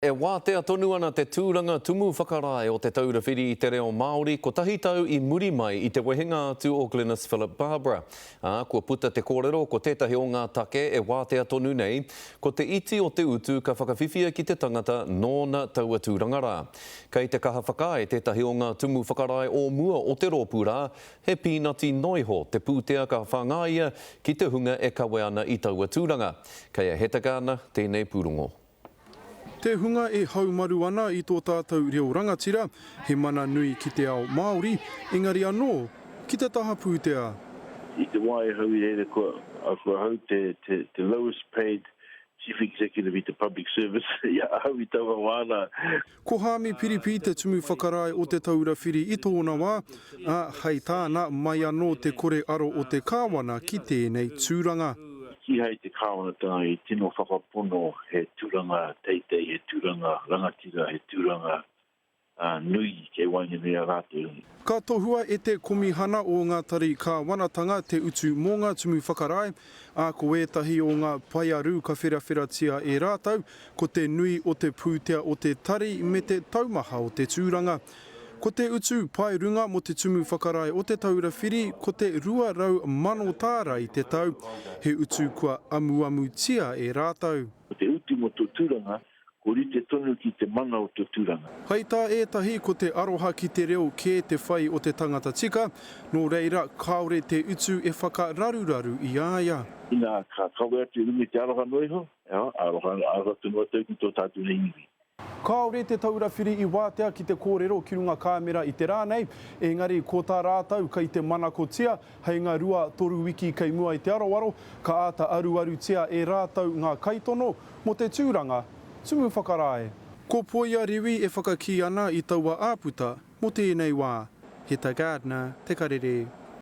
E wātea tonu ana te tūranga Tumu Whakarae o Te Taura Whiri i te Reo Māori kotahi tau i muri mai i te wehenga atu o Glenis Philip-Barbara. Ā, kua puta te kōrero ko tētahi o ngā take e wātea tonu nei, ko te iti o te utu ka whakawhiwhia ki te tangata nōna taua tūranga rā. Kei te kaha whakaae tētahi o ngā Tumu Whakarae o mua o te rōpū rā, he pīnati noiho te pūtea ka whāngaia ki te hunga e kawe ana i taua tūranga. Kei a Heta Gardner tēnei pūrongo. Te hunga e haumaru ana i tō tātou reo rangatira, he mana nui ki te ao Māori, engari anō, ki te taha pūtea. I te wā e hau i reira kua kua hau te te te lowest paid chief executive i te public service i a ahau i taua wā rā. Ko Haami Piripi te tumu whakarae o Te Taura Whiri i tōna wā, ā, hei tāna, mai anō te kore aro o te Kāwana ki tēnei tūranga. Kīhai te Kāwanatanga i tino whakapono he tūranga teitei, he tūranga rangatira, he tūranga nui kei waenganui i a rātou. Ka tohua e te Komihana o ngā Tari Kāwanatanga te utu mō ngā tumu whakarae, ā, ko ētahi o ngā paearu ka wherawheratia e rātou, ko te nui o te pūtea o te tari me te taumaha o te tūranga. Ko te utu paerunga mō te tumu whakarae o Te Taura Whiri ko te 200,000 tāra i te tau, he utu kua amuamutia e rātou. Ko te utu mō tō tūranga Ko rite tonu ki te mana o to turanga. Hei tā ētahi ko te aroha ki te reo kē te whai o te tangata tika, nō reira kāore te utu e whakararuraru i a ia. Ina ka kawe atu i runga i te aroha noa iho, aroha, aroha tonu atu ki tō tātou nei iwi. Kāore Te Taura Whiri i wātea ki te kōrero ki runga kāmera i te rā nei, engari ko tā rātou kei te manakotia hei ngā rua, toru wiki kei mua i te aroaro, ka āta aruarutia e rātou ngā kaitono, Mō te tūranga Tumu Whakarae. Ko Poia Rewi e whakakī ana i taua āputa mō tēnei wā. Heta Gardner, Te Karere.